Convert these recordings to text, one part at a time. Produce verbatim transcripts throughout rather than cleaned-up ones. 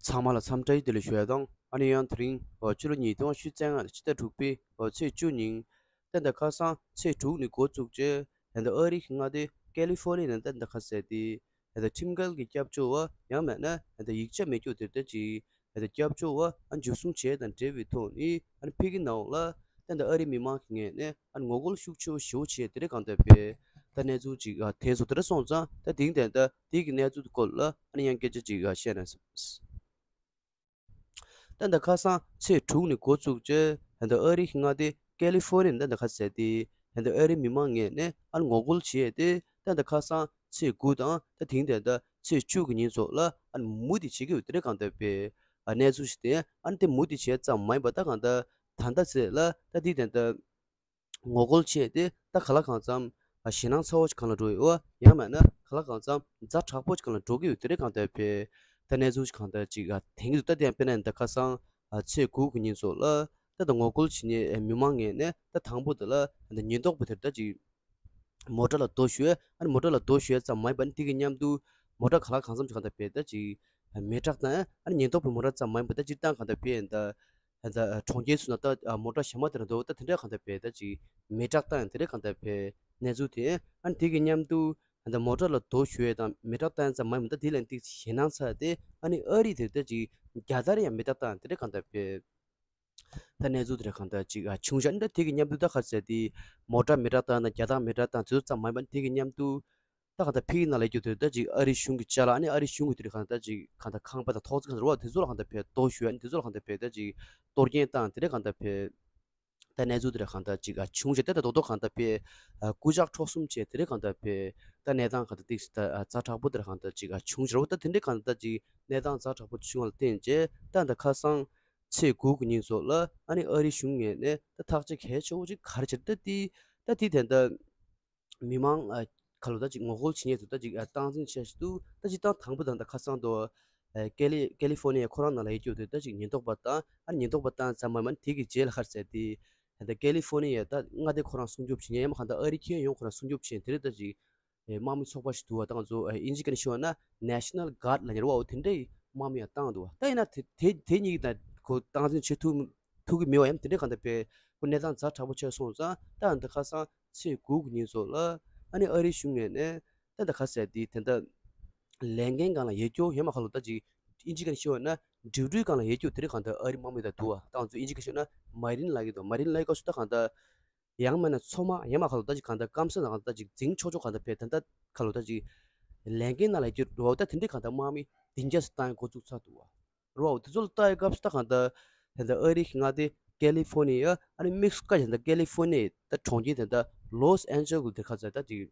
ཚང་མ་ལ་འཚམས་འདྲི་བདེ་ལེགས་ཞུ་ཡ་དང་། ཨ་ནི་ཡང་དེ་རིང་ཕྱི་ལོ་ཉིས་སྟོང་བཅོ་ལྔ་ཕྱི་ཟླ་དྲུག་པའི་ཚེས་བཅུ་ཉིན། ད་ལྟ་ཁ་སང་ཚེས་དྲུག་ནས་འགོ་བཙུགས་རྗེས་ད་ལྟ་ཨ་རི་གི་མངའ་སྡེ་ཀེ་ལི་ཧྥོར་ནི་ཡ་ནང་ད་ལྟ་ཁ་ཟེར་དེ་ད་ལྟ་ཁྲིམས་འགལ་གྱི་སྐྱབས་བཅོལ་བ་ཡང་མིན་ན་ད་ལྟ་ཡིག་ཆ་མེད་རྒྱུ་དེ་ལྟ་ཅིག་ད་ལྟ་སྐྱབས་བཅོལ་བ་ཨ་འཇུ་བཟུང་བྱས་དང་འབྲེལ་བའི་ཐོག་ནས་ཨ་ནི་ཕ་གི་ནང་ལ་ད་ལྟ་ཨ་རི་མི་མང་གི་ངོས་ནས་ཨ་ནི་ངོ་རྒོལ་ཤུགས་ཆེ་བོ་ཞེ་བོ་བྱས་དེ་འདྲ་གང་ལྟར་བྱས་ད་གནས་ཚུལ་ཅིག་ཐོན་སོང་། དེ་འདྲ་སོང་ཙང་ད་དེང་ད་ལྟ་དེ་གི་གནས་ཚུལ་སྐོར་ལ་ཨ་ནི་ཡང་སྐད་ཆ་ཅིག་བཤད་ན་བསམ། ད་ལྟ་ཁ་སང་ཚེས་དྲུག་ནས་འགོ་བཙུགས་རྗེས་ད་ལྟ་ཨ་རི་གི་མངའ་སྡེ་ཀེ་ལི་ཧྥོར་ནི་ཡ་ནང་ད་ལྟ་ཁ་ཟེར་དེ་ད་ལྟ་ཨ་རི་མི་མང་ངོས་ནས་ཨ་ནི་ངོ་རྒོལ་བྱས་ཏེ་ད་ལྟ་ཁ་སང་ཚེས་དགུ་དང་ད་དེང་ད་ལྟ་ཚེས་བཅུ་གི་ཉིན་སོགས་ལ་ཨ་ནི་མུ་མཐུད་བྱེད་ཀྱི་ཡོད་དེ་འདྲ་གང་ལྟར་བྱས་གནས་ཚུལ་ཞིག་དེ་ཨ་ནི་དེ་མུ་མཐུད་བྱས་ཙམ་མ་ཡིན་པ་ད་གང་ལྟར་ད་ལྟ་ཚེས་ལ་ད་དེ་ད་ལྟ་ངོ་རྒོལ་བྱས་ཏེ་ད་ག་ལ་གང་འཚམ་ཞེད་སྣང་ཚ་བོ་ཞིག་སྒང་ལ་འགྲོ་ཡོད་པ་ཡང་མིན་ན་ག་ལ་གང་འཚམ་ཛ་དྲག་པོ་ཞིག་སྒང་ལ་འགྲོ་གི་ཡོད་དེ་འདྲ་གང་ལྟར་བྱས་ད་གནས་ཚུལ་ཞིག་གང་ལྟར་ཅིག་ཐོན་གྱི་འདུག་ད་དེ་ཡང་དཔེར་ན་ད་ཁ་སང་ཚེས་དགུ་གི་ཉིན་སོགས་ལ་ད་ད་ངོ་རྒོལ་བྱེད་མཁན་མི་མང་ངོས་ནས་ད་དང་པོ་དེ་ལ་ད་ཉེན་རྟོག་པ་དེར་ད་ཅིག་མོ་ཊ་ལ་རྡོ་གཞུས། ཨ་ནི་མོ་ཊ་ལ་རྡོ་གཞུ་ཡ་ཙམ་མ་ཡིན་པ་ཨ་ནི་དེ་གི་མཉམ་དུ་མོ་ཊ་ག་ལ་གང་འཚམ་ཞིག་གང་ལྟར་བྱས་ད་ཅིག་མེ་སྲེག་བཏང་། ཨ་ནི་ཉེན་རྟོག་པའི་མོ་ཊ་ཙམ་མ་ཡིན་པ་ད་སྤྱིར་བཏང་གང་ལྟར་བྱས་ད་ད་གྲོང་ཁྱེར་ཚོ་ནང་ད་མོ་ཊ་གཞན་མ་དེ་འདྲ་འདུག་ད་དེ་འདྲ་གང་ལྟར་བྱས་ད་ཅིག་མེ་སྲེག་བཏང་ཡ་དེ་འདྲ་གང་ལྟར་བྱས་གནས་ཚུལ་དེ། ཨ་ནི་དེ་གི་མཉམ་དུ་ད་མོ་ཊ་ལ་རྡོ་གཞུ་ཡ་དང་མེ་སྲེག་བཏང་ཡ་ཙམ་མ་ཡིན་པ་ད་དེ་ལས་ཏིག་ཞེད་སྣང་ཚ་དེ་ཨ་ནི་ཨ་རི་དེར་ད་ཅིག་རྒྱལ་དར་ཡང་མེ་སྲེག་བཏང་ཡ་དེ་འདྲ་གང་ལྟར་བྱས། ད་གནས་ཚུལ་དེ་འདྲ་གང་ལྟར་ཅིག་ཨ་བྱུང་ཤག་ད་དེ་གི་མཉམ་དུ་ད་ག་ཟེར་དེ་མོ་ཊ་མེ་སྲེག་བཏང་ན་རྒྱལ་དར་མེ་སྲེག་བཏང་དེ་ཚོ་ཙམ་མ་ཡིན་པ་དེ་གི་མཉམ་དུ་ད་གང་ལྟར་ཕ་གི་ནང་ལ་ཡོད་རྒྱུ་དེ་ད་ཅིག་ཨ་རི་གཞུང་གི་ཅ་ལག་ཨ་ནི་ཨ་རི་གཞུང་གི་དེ་འདྲ་གང་ལྟར་ཅིག་གང་ལྟར་ཁང་པ་དང་ཐོག་བརྩེགས་གང་ལྟར་རེད་པ། དེ་ཚོ་ལ་གང་ལྟར་བྱས་གཏོར་བཤིག་ཨ་ནི་དེ་ཚོ་ལ་གང་ལྟར་བྱས་ད་ཅིག་གཏོར་སྐྱོན་བཏང་དེ་འདྲ་གང་ལྟར་བྱས། ད་གནས་ཚུལ་དེ་འདྲ་གང་ལྟར་ཅིག་ཨ་བྱུང་ཤག་ད་ད་རྡོག་རྡོག་གང་ལྟར་བྱས་ཨ་རྐུ་ཇག་འཕྲོག་གསུམ་བྱས་དེ་འདྲ་གང་ལྟར་བྱས་ད་གནས་སྟངས་གང་ལྟར་ཏིག་ཙམ་ད་ཨ་ཛ་དྲག་པོ་དེ་འདྲ་གང་ལྟར་ཅིག་ཨ་བྱུང་ཤག་རེད་པ། ད་དེ་འདྲ་གང་ལྟར་ཅིག་གནས་སྟངས་ཛ་དྲག་པོ་བྱུང་བ་ལ་བརྟེན་བྱས་ད་ད་ཁ་སང་ཚེས་དགུ་གི་ཉིན་སོགས་ལ་ཨ་ནི་ཨ་རི་གཞུང་ངོས་ནས་ད་ཐག་གཅོད་གལ་ཆེ་བོ་ཅིག་ག་རེ་བྱས་ད་དེ་ད་དེ་དེ་འདྲ་མི་མང་ཨ་ག་ལོ་ད་ཅིག་ངོ་རྒོལ་བྱེད་མཁན་ཚོ་ད་ཅིག་ཨ་སྟངས་འཛིན་བྱས་ཤིག་འདུག་ད་ཅིག་ད་དང་པོ་ད་ད་ཁ་སང་དུ་ཨ་ཀེ་ལི་ཀེ་ལི་ཧྥོར་ནི་ཡ་ཁོ་རང་ནང་ལ་ཡོད་རྒྱུ་དེ་ད་ཅིག་ཉེན་རྟོག་པ་བཏང་། ཨ་ཉེན་རྟོག་པ་བཏང་ཙམ་མ་ཡིན་པ་དེ་གི་རྗེས་ལ་ག་རེ་ཟེར་དེ་ད་ཀེ་ལི་ཧྥོར་ནི་ཡ་ད་མངའ་སྡེ་ཁོ་རང་སྲུང་སྐྱོབ་བྱེད་མཁན་ཡང་མ་གང་ལྟར་ཨ་རི་ཁྱོན་ཡོངས་ཁོ་རང་སྲུང་སྐྱོབ་བྱེད་མཁན་དེ་རེད། ད་ཅིག་ཨེ་དམག་མི་ཚོགས་པ་ཞིག་འདུག་པ། ད་ང་ཚོ་ཨེ་དབྱིན་ཇི་སྐད་ནས་ཞུས་པ་ན་National Guard་ལབ་མཁན་རེད་པ། འོ་དེ་འདྲའི་དམག་མི་ཡང་བཏང་འདུག་པ། ད་ཡིན་ན་དེ་དེ་དེ་གཉིས་ཀྱིས་ད་ཁོ་སྟངས་འཛིན་བྱེད་ཐུབ་ཐུབ་ཀྱི་མེད་པ་ཡང་དེ་འདྲའི་གང་ལྟར་བྱས་ཁོ་གནས་སྟངས་ཛ་དྲག་པོ་ཆགས་སོང་ཙང་ད་འདི་ཁ་སང་ཚེས་དགུ་གི་ཉིན་སོགས་ལ་ཨ་ནི་ཨ་རིའི་གཞུང་ངོས་ནས་ད་འདི་ཁ་ཟེར་དེ་དེ་འདྲ་ལས་འགན་སྒང་ལ་ཡོད་རྒྱུ་ཡང་མ་ཁ་ལོ་ད་ཅིག་དབྱིན་ཇི་སྐད་ནས་ཞུས་པ་ན་ཌིའུ་ཊི་སྒང་ལ་ཡོད་རྒྱུ་དེ་འདྲའི་གང་ལྟར་ཨ་རི་དམག་མི་ད་འདུག་པ། ད་ང་ཚོ་དབྱིན་ཇི་སྐད་ནས་ཞུས་པ་ན་མ་རིན་ལབ་ཀྱི་འདུག་མ་རིན་ལབ་སྐབས་སུ་ད་གང་ལྟར་ཡང་མིན་ན་མཚོ་དམག་ཡང་མ་ཁ་ལོ་ད་ཅིག་གང་ལྟར་སྐམ་ས་ནང་གང་ལྟར་ཅིག་འཛིང་ཆོག་ཆོག་གང་ལྟར་བྱས་ད་ལྟ་ཁ་ལོ་ད་ཅིག་ལས་འགན་ནང་ལ་ཡོད་རྒྱུ་འདུག་པ། ད་དེ་འདྲའི་གང་ལྟར་དམག་མི་བདུན་བརྒྱ་ཙམ་བཏང་ཡ་འགོ་བཙུགས་ཚར་འདུག་པ། རེད་པ། དེ་ཚོ་ལ་ལྟ་ཡ་སྐབས་སུ་ད་གང་ལྟར་དེ་འདྲ་ཨ་རི་གི་མངའ་སྡེ་ཀེ་ལི་ཧྥོར་ནི་ཡ་ཨ་ནི་དམིགས་སུ་བཀར་བྱས་ད་ཀེ་ལི་ཧྥོར་ནི་ཡའི་ད་གྲོང་ཁྱེར་དེ་འདྲ་ལོས་ཨན་ཇེ་ལིས་དེ་ཁ་ཚ་ད་ཅིག་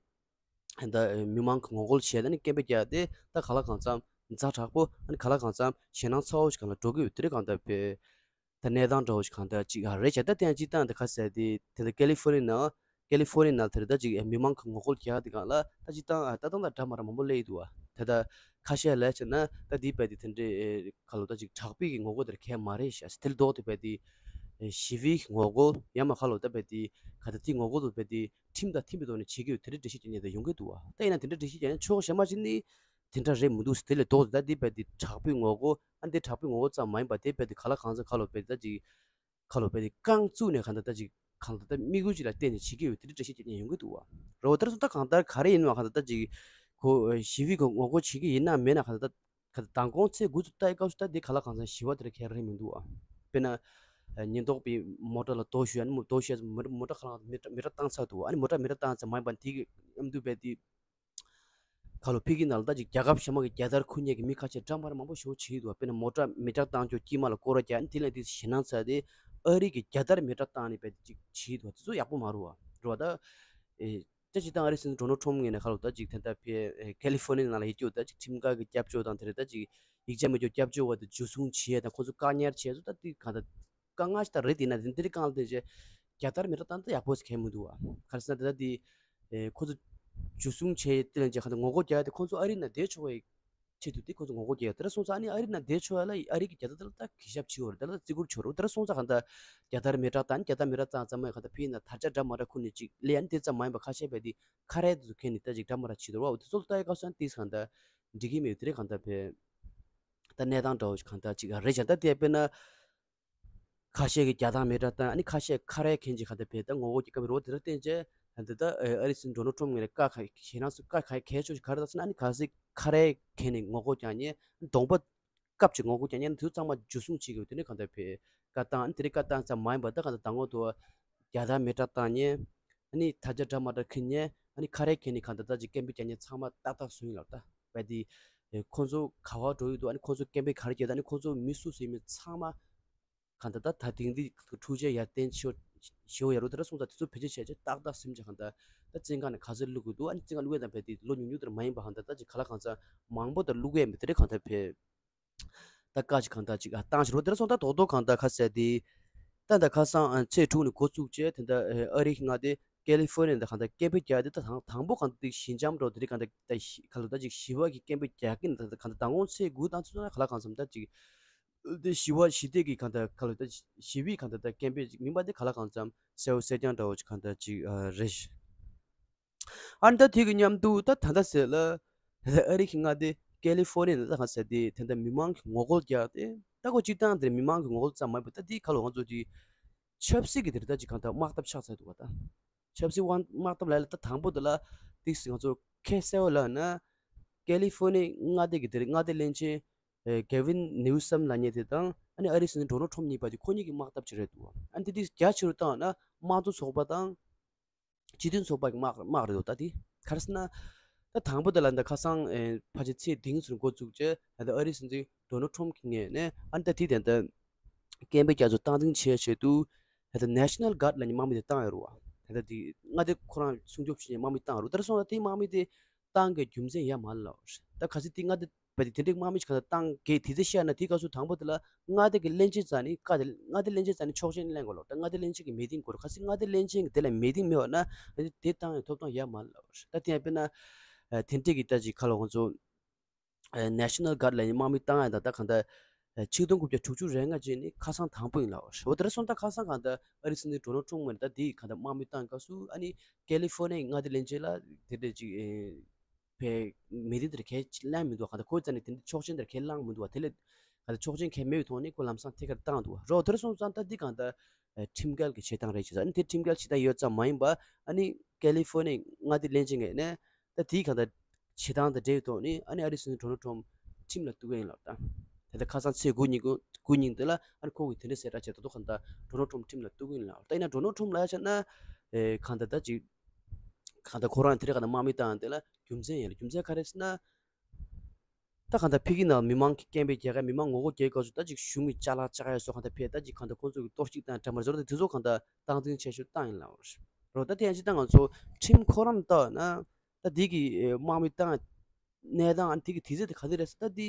ད་མི་མང་གི་ངོ་རྒོལ་བྱས་ད་ནི་སྐད་འབོད་རྒྱག་དེ་ད་ག་ལ་གང་འཚམ་ཛ་དྲག་པོ་ཨ་ནི་ག་ལ་གང་འཚམ་ཞེད་སྣང་ཚ་བོ་ཞིག་སྒང་ལ་འགྲོ་གི་ཡོད། དེ་འདྲའི་གང་ལྟར་བྱས་ད་གནས་སྟངས་འདྲ་བོ་ཞིག་གང་ལྟར་ཅིག་ཨ་རེད་བྱས། ད་དེ་ཡང་སྤྱིར་བཏང་དེ་ཁ་ཟེར་དེ་དེ་འདྲ་ཀེ་ལི་ཧྥོར་ནི་ཡའི་ནང་ཀེ་ལི་ཧྥོར་ནི་ཡའི་ནང་དེར་ད་ཅིག་མི་མང་གི་ངོ་རྒོལ་རྒྱག་དེ་སྒང་ལ་ད་སྤྱིར་བཏང་ཨ་ལྟ་སྟངས་དང་འདྲ་མ་འདྲ་མང་པོ་སླེབས་ཀྱི་འདུག་པ། ད་ད་ཁ་ཤས་ལ་བྱས་ན་ད་དེ་རྦད་དེ་དེ་འདྲའི་ཁ་ལོ་ད་ཅིག་དྲག་པོའི་གི་ངོ་རྒོལ་དེར་གལ་མ་རེད་ཤག་དེ་ལ་ལྡོག་སྟེ་རྦད་དེ་ཞི་བའི་གི་ངོ་རྒོལ་ཡང་མ་ཁ་ལོ་ད་རྦད་དེ་ག་ད་དེ་ངོ་རྒོལ་དུ་རྦད་དེ་ཁྲིམས་དང་མཐུན་པའི་ཐོག་ནས་བྱེད་ཀྱི་ཡོད་དེ་འདྲའི་འགྲེལ་བཤད་རྒྱག་མཁན་དེ་ཡོང་གི་འདུག་པ། ད་ཡིན་ན་དེ་འདྲའི་འགྲེལ་བཤད་རྒྱག་མཁན་ཕྱོགས་གཞན་པ་ཅིག་ནི་དེ་འདྲ་རེད་མི་འདུག་དེ་ལས་ལྡོག་སྟེ་ད་དེ་རྦད་དེ་དྲག་པོའི་ངོ་རྒོལ་ཨ་འདི་དྲག་པོའི་ངོ་རྒོལ་ཙམ་མ་ཡིན་པ་དེ་རྦད་དེ་ག་ལ་གང་འཚམ་ཁ་ལོ་རྦད་དེ་ད་ཅིག་ཁ་ལོ་རྦད་དེ་རྐང་བཙུགས་ནས་གང་ལྟར་ད་ཅིག་གང་ལྟར་ད་དམིགས་ཡུལ་ཅིག་ལ་བརྟེན་ནས་བྱེད་ཀྱི་ཡོད་དེ་འདྲའི་འགྲེལ་བཤད་རྒྱག་མཁན་ཡོང་གི་འདུག་པ། རེད་པ། ད་རུང་ད་གང་ལྟར་ག་རེ་ཡིན་ནའང་གང་ལྟར་ད་ཅིག་ཁོ་ཞི་བའི་ངོ་རྒོལ་བྱེད་ཀྱི་ཡིན་ན་མེད་ན་གང་ལྟར་ད་ག་མདང་དགོང་ཚེས་དགུ་ཚོ་ལྟ་ཡི་སྐབས་སུ་ད་དེ་ག་ལ་གང་འཚམ་ཞི་བ་དེ་ར་གལ་རེད་མི་འདུག་ཨ། དཔེར་ན། ཉེན་རྟོག་པས་མོ་ཊ་ལ་རྡོ་གཞུ་ཡ་ནི་རྡོ་གཞུ་ཡ་མོ་ཊ་མོ་ཊ་ཁ་ལ་མེ་མེ་སྲེག་བཏང་ཚར་འདུག་ཨ་ནི་མོ་ཊ་མེ་སྲེག་བཏང་ཚར་མ་ཡིན་པ་དེ་གི་མཉམ་དུ་རྦད་དེ་ཁ་ལོ་ཕ་གི་ནང་ལ་ད་ཅིག་རྒྱལ་ཁབ་གཞན་པ་གི་རྒྱལ་དར་འཁུར་མཁན་གི་མི་ཁ་ཤས་འདྲ་མ་འདྲ་མང་པོ་ཞེ་པོ་བྱེད་ཀྱི་འདུག་དཔེར་ན་མོ་ཊ་མེ་སྲེག་བཏང་ཆོག་དཀྱིལ་མ་ལ་སྐོར་ར་རྒྱག་ཨ་ནི་དེ་ལས་དེ་ཞེད་སྣང་ཚ་དེ་ཨ་རི་གི་རྒྱལ་དར་མེ་སྲེག་བཏང་ནས་རྦད་དེ་ཅིག་བྱེད་ཀྱི་འདུག་དེ་ཚོ་ཡག་པོ་མ་རེད་པ། རེད་པ། ད་ཨེ། ད་སྤྱིར་བཏང་ཨ་རིའི་སྲིད་འཛིན་ཌོ་ནལ་ཊམ་ངོས་ནས་ཁ་ལོ་ད་ཅིག་དེ་ལྟར་ཕེ་ཨེ་ཀེ་ལི་ཧྥོར་ནི་ཡའི་ནང་ལ་ཡོད་རྒྱུ་ད་ཅིག་ཁྲིམས་འགལ་གྱི་སྐྱབས་བཅོལ་དང་དེ་རེད། ད་ཅིག་ཡིག་ཆ་མེད་རྒྱུ་སྐྱབས་བཅོལ་བ་དེ་འཇུ་བཟུང་བྱས་དང་ཁོ་ཚོ་བཀག་ཉར་བྱས་ཚོ་ད་དེ་གང་ལྟར་དཀའ་ངལ་ཞིག་ད་རེད། དེ་ན་དེ་འདིར་གང་ལ་དེ་བྱས་རྒྱལ་དར་མེ་སྲེག་བཏང་ད་ཡག་པོ་ཞིག་གང་མི་འདུག་པ། ག་རེ་ཟེར་ན་དེ་ད་དེ་ཨེ་ཁོ་ཚོ་འཇུ་བཟུང་བྱས་དེ་ལ་བྱས་གང་ལྟར་ངོ་རྒོལ་རྒྱག་ཡ་དེ་ཁོ་ཚོ་ཨ་རི་ནང་བསྡད་ཆོག་པའི་ཆེད་དུ་དེ་ཁོ་ཚོ་ངོ་རྒོལ་རྒྱག་ཡོད། དེ་འདྲ་སོང་ཙང་ཨ་ནི་ཨ་རི་ནང་བསྡད་ཆོག་ཡ་ལ་ཨ་རི་གི་རྒྱལ་དར་དེ་ལ་ད་གུས་ཞབས་བྱེད་དགོས་རེད། དེ་ལ་བརྩི་བཀུར་བྱེད་དགོས་རེད། དེ་འདྲ་སོང་ཙང་གང་ལྟར་རྒྱལ་དར་མེ་སྲེག་བཏང་། རྒྱལ་དར་མེ་སྲེག་བཏང་ཙང་མ་ཡིན་པ་གང་ལྟར་ཕ་གི་ནང་དར་ཆ་འདྲ་མ་འདྲ་ཁུར་ནས་ཅིག་སླེབས་ཡ་ནི་དེ་ཙམ་མ་ཡིན་པ་ཁ་ཤས་རྦད་དེ་ཁ་རས་དེ་ཚོ་གྱོན་ནས་ད་ཅིག་འདྲ་མ་འདྲ་བྱེད་འདུག་པ། འོ་དེ་ཚོ་ལ་ལྟ་ཡ་སྐབས་སུ་ཡང་དེ་གང་ལྟར་འགྲིག་གི་མེད། དེ་རེད། གང་ལྟར་བས། ད་གནས་སྟངས་འདྲ་བོ་ཞིག་གང་ལྟར་ཅིག་རེད་ཤག་ད་དེ་དཔེར་ན། ཁ་ཤས་ཀྱིས་རྒྱག་སྟངས་མེ་སྲེག་བཏང་། ཨ་ནི་ཁ་ཤས་ཁ་རས་གྱོན་ཅིག་གང་ལྟར་བྱས་ད་ངོ་རྒོལ་རྒྱག་གི་རེད་བ། དེ་ལ་བརྟེན་བྱས་ད་ལྟ་ཨ་རི་སྲིད་འཛིན་ཌོ་ནལ་ཊམ་ངོས་ནས་བཀའ་ཁ་ཞེད་སྣང་ཚོ་བཀའ་ཁ་གལ་ཆེ་ཤོས་ཤིག་ག་རེ་བཏང་ཟེར་ན། ཨ་ནི་གལ་སྲིད་ཁ་རས་གྱོན་ནས་ངོ་རྒོལ་རྒྱག་མཁན། གདོང་པ་བཀབ་ཅིག་ངོ་རྒོལ་རྒྱག་མཁན་དེ་ཚོ་ཚང་མ་འཇུ་བཟུང་བྱེད་དགོས། དེ་ནས་གང་ལྟར་བྱས་བཀའ་བཏང་། ཨ་ནི་དེ་རིང་བཀའ་བཏང་ཙམ་མ་ཡིན་པར་ད་གང་ལྟར་མདང་དགོང་དུ་རྒྱག་སྟངས་མེ་སྲེག་བཏང་མཁན། ཨ་ནི་དྲ་རྒྱ་འདྲ་མ་འདྲ་འཁྱེར་མཁན། ཨ་ནི་ཁ་རས་གྱོན་ནས་གང་ལྟར་ད་ཅིག་སྐད་འབོད་རྒྱག་མཁན་ཚང་མ་ཏག་ཏག་བཟུང་ཡིན་ལབ། ད་བས་དེ་ཁོང་ཚོ་ག་པར་འགྲོ་ཡི་འདུག་ཨ་ནི་ཁོང་ཚོ་སྐད་འབོད་ག་རེ་རྒྱག་ད། ཨ་ནི་ཁོང་ཚོ་མི་སུ་སུ་ཡིན་མིན་ཚང་མ་གང་ལྟར་ད་ད་ཐེངས་འདི་འཕྲུལ་ཆས་ཡར་བརྟན་ཞེ་པོ་ཞེ་པོ་ཡོད་རེད། དེ་འདྲ་སོང་ཙང་དེ་ཚོ་བེད་སྤྱོད་བྱས་བྱས་ཏག་ཏག་ཟིན་བྱས་གང་ལྟར་ད་བཙོན་ཁང་ནས་ག་ཚོད་བླུག་དགོས་འདུག་ཨ་ནི་བཙོན་ཁང་བླུག་ཡས་དང་བས་དེ་ལོ་ཉུང་ཉུང་དེ་འདྲ་མ་ཡིན་པ་གང་ལྟར་ད་ཅིག་ག་ལ་གང་འཚམ་མང་པོ་དེ་བླུག་ཡས་མེད། དེ་འདྲ་གང་ལྟར་བས་ད་བཀའ་ཅིག་གང་ལྟར་ཅིག་ཨ་བཏང་ཞིག་རོ། དེ་འདྲ་སོང་ཙང་ད་རྡོག་རྡོག་གང་ལྟར་ཁ་གསལ་དེ་ད་ད་ཁ་སང་ཚེས་དྲུག་ནས་འགོ་བཙུགས་བྱས་ད་ལྟ་ཨ་རི་གི་མངའ་སྡེ་ཀེ་ལི་ཧྥོར་ནི་ཡ་ད་གང་ལྟར་སྐད་འབོད་རྒྱག་དེ་ད་དང་དང་པོ་གང་ལྟར་ཞི་འཇམ་འདྲ་བོ་དེ་རིགས་གང་ལྟར་ད་ཞི་ག་ལ་ད་ཅིག་ཞི་བ་གི་སྐད་འབོད་རྒྱག་གིན་ད་གང་ལྟར་མདང་དགོང་ཚེས་དགུ་དང་ཚོ་ན་ག་ལ་གང་འཚམ་ད་ཅིག་དེ་ཞི་བ་ཞི་བདེ་གི་གང་ལྟར་ག་ལ་ད་ཞི་བའི་གང་ལྟར་ད་སྐད་འབོད་ཅིག་མིན་པ་དེ་ག་ལ་གང་འཚམ་གསལ་བོ་གསལ་རྐྱང་འདྲ་བོ་ཅིག་གང་ལྟར་ཅིག་ཨ་རེད། ཨ་ནི་ད་དེ་གི་མཉམ་དུ་ད་ད་ལྟ་ཟེར་ལ་ད་ལྟ་ཨ་རི་གི་མངའ་སྡེ་ཀེ་ལི་ཧྥོར་ནི་ཡ་ད་ག་ཟེར་དེ་ད་ལྟ་མི་མང་གི་ངོ་རྒོལ་རྒྱག་དེ་ད་ཁོ་སྤྱིར་བཏང་དེ་མི་མང་གི་ངོ་རྒོལ་ཙམ་མ་ཡིན་པ་ད་དེ་ག་ལ་ང་ཚོ་དེ་ཆབ་སྲིད་ཀྱི་དེ་རེད། ད་ཅིག་གང་ལྟར་དམག་འཐབ་ཆགས་ཚར་འདུག་བ། ད་ཆབ་སྲིད་དབང་དམག་འཐབ་ལ་ལ་ད་དང་པོ་དེ་ལ་ཏིག་སི་ང་ཚོ་ཁས་གསལ་བོ་ལབ་ན་ཀེ་ལི་ཧྥོར་ནི་ཡ་མངའ་སྡེ་གི་དེ་རེད། མངའ་སྡེ་བློན་ཆེན་ཨེ་གེ་ཝིན་ནིའུ་སམ་ལབ་མཁན་དེ་དང་ཨ་ནི་ཨ་རིའི་སྲིད་འཛིན་ཌོ་ནལ་ཊམ་གཉིས་བར་དེ་ཁོ་གཉིས་ཀྱི་དམག་འཐབ་བྱེད་རེད་འདུག་ཨ་ནི་དེ་དེ་རྒྱ་ཆེ་རུ་བཏང་ན་དམངས་གཙོ་ཚོགས་པ་དང་སྤྱི་མཐུན་ཚོགས་པ་གི་དམག་དམག་རེད་འདུག་ད་དེ་ག་རེ་ཟེར་ན་ད་དང་པོ་དེ་ལ་ད་ཁ་སང་ཨེ་ཕལ་ཆེར་ཚེས་བདུན་ཙམ་འགོ་བཙུགས་བྱས་ད་ལྟ་ཨ་རིའི་སྲིད་འཛིན་ཌོ་ནལ་ཊམ་གྱི་ངོས་ནས་ཨ་ནི་ད་དེ་དེ་ད་སྐད་འབོད་རྒྱག་ཚུལ་སྟངས་འཛིན་བྱེད་ཆེད་དུ་ད་ལྟ་National Guard་ལབ་མཁན་དམག་མི་དེ་བཏང་ཡོད་རེད་བ། ད་ལྟ་དེ་མངའ་སྡེ་ཁོ་རང་སྲུང་སྐྱོབ་བྱེད་མཁན་དམག་མི་བཏང་ཡོད་རེད། ད་རེས་སོང་ཙང་དེ་དམག་མི་དེ་བཏང་གི་རྒྱུ་མཚན་ཡོད་མ་རེད་ལབ་པ་རེད། ད་གལ་སྲིད་དེ་མངའ་སྡེ་བ་དེ་དེ་འདྲའི་དམག་མི་ཞིག་གང་ལྟར་བཏང་གི་དེ་ཚོ་བཤད་ན་དེའི་སྐབས་སུ་དང་པོ་དེ་ལ་མངའ་སྡེ་གི་བློན་ཆེན་རྩ་ནས་བཀའ་དེ་མངའ་སྡེ་བློན་ཆེན་རྩ་ནས་ཆོག་མཆན་ལེན་དགོས་ལབ། ད་མངའ་སྡེ་བློན་ཆེན་གྱི་མི་ཏིང་དགོས་རེད། གལ་སྲིད་མངའ་སྡེ་བློན་ཆེན་གྱི་དེ་ལ་མི་ཏིང་མེད་པ་ན་དེ་དེ་བཏང་ཡང་ཐོབ་ཐང་ཡོད་མ་རེད་ལབ་པ་རེད། ད་དེ་ཡང་དཔེར་ན་ཨ་དེ་འདྲའི་གི་ད་ཅིག་ག་ལ་ང་ཚོ་ཨ་National Guard་ལབ་མཁན་དམག་མི་བཏང་ཡ་ད་ད་གང་ལྟར་ཨ་ཆིག་སྟོང་དགུ་བརྒྱ་དྲུག་ཅུ་རེ་ལྔ་རྗེས་ནས་ཁ་སང་དང་པོ་ཡིན་ལབ་པ་རེད། འོ་དེ་རེས་སོང་ཙང་ད་ཁ་སང་གང་ལྟར་ཨ་རིའི་སྲིད་འཛིན་ཌོ་ནལ་ཊམ་ངོས་ནས་ད་དེ་གང་ལྟར་དམག་མི་བཏང་སྐབས་སུ་ཨ་ནི་ཀེ་ལི་ཧྥོར་ནི་ཡའི་མངའ་སྡེ་བློན་ཆེན་ལ་དེ་འདྲ་ཅིག་ཨེ་བའི་མི་རིགས་དེར་གལ་ལན་མི་འདུག་གང་ལྟར་ཁོའི་རྩ་ནས་དེ་འདྲ་ཆོག་མཆན་དེར་གལ་བླངས་མི་འདུག་བ། དེ་ལས་གང་ལྟར་ཆོག་མཆན་གལ་མེད་པའི་ཐོག་ནས་ཁོ་ལམ་སང་ཐད་ཀར་བཏང་འདུག་བ། རོ་དེར་སོང་ཙང་ད་འདི་གང་ལྟར་ཁྲིམས་འགལ་གྱི་བྱེད་སྟངས་རེད་ཅེས། ཨ་ནི་དེ་ཁྲིམས་འགལ་བྱེད་སྟངས་ཡོད་ཙམ་མ་ཡིན་པ་ཨ་ནི་ཀེ་ལི་ཧྥོར་ནི་མངའ་སྡེ་བློན་ཆེན་ངོས་ནས་ད་དེའི་གང་ལྟར་བྱེད་སྟངས་དང་འབྲེལ་བའི་ཐོག་ནས་ཨ་ནི་ཨ་རིའི་སྲིད་འཛིན་ཌོ་ནལ་ཊམ་ཁྲིམས་ལ་གཏུག་གི་ཡིན་ལབ། ད་དེ་ལྟར་ཁ་སང་ཚེས་དགུ་ཉིན་དགུ་ཉིན་དེ་ལ་ཨ་ནི་ཁོ་གིས་དེ་འདྲ་གསལ་བསྒྲགས་བྱས། ད་དུང་གང་ལྟར་ཌོ་ནལ་ཊམ་ཁྲིམས་ལ་གཏུག་གི་ཡིན་ལབ། ད་ཡིན་ན་ཌོ་ནལ་ཊམ་ལབ་ཡ་ཆ་ན་ཨེ་གང་ལྟར་ད་ཅིག་གང་ལྟར་ཁོ་རང་དེ་འདྲ་གང་ལྟར་དམག་མི་བཏང་དེ་ལ་རྒྱུ་མཚན་ཡིན་ལ། རྒྱུ་མཚན་ག་རེ་ཟེར་ན། ད་གང་ལྟར་ཕ་གི་ནང་མི་མང་གི་སྐད་འབོད་རྒྱག་ག་མི་མང་ངོ་རྒོལ་རྒྱག་སྐབས་སུ་ད་ཅིག་གཞུང་གི་ཅ་ལག་བཅག་ཡ་སོགས་གང་ལྟར་ཕར་ད་ཅིག་གང་ལྟར་ཁོང་ཚོ་གི་གཏོར་བཤིག་དང་འདྲ་མི་འདྲ་བཟོ་འདྲ་དེ་ཚོ་གང་ལྟར་སྟངས་འཛིན་ཆེ་ཤོས་བཏང་ཡིན་ལབ་པ་རེད། རོ་ད་དེ་ཡང་ཅིག་ད་ང་ཚོ་ཁྲིམས་ཁོ་རང་བལྟས་ན་ད་འདི་གི་དམག་མི་བཏང་གནས་སྟངས་འདི་གི་དུས་ཚོད་དེ་ག་ཚོད་རེད་ཟེར། ད་འདི་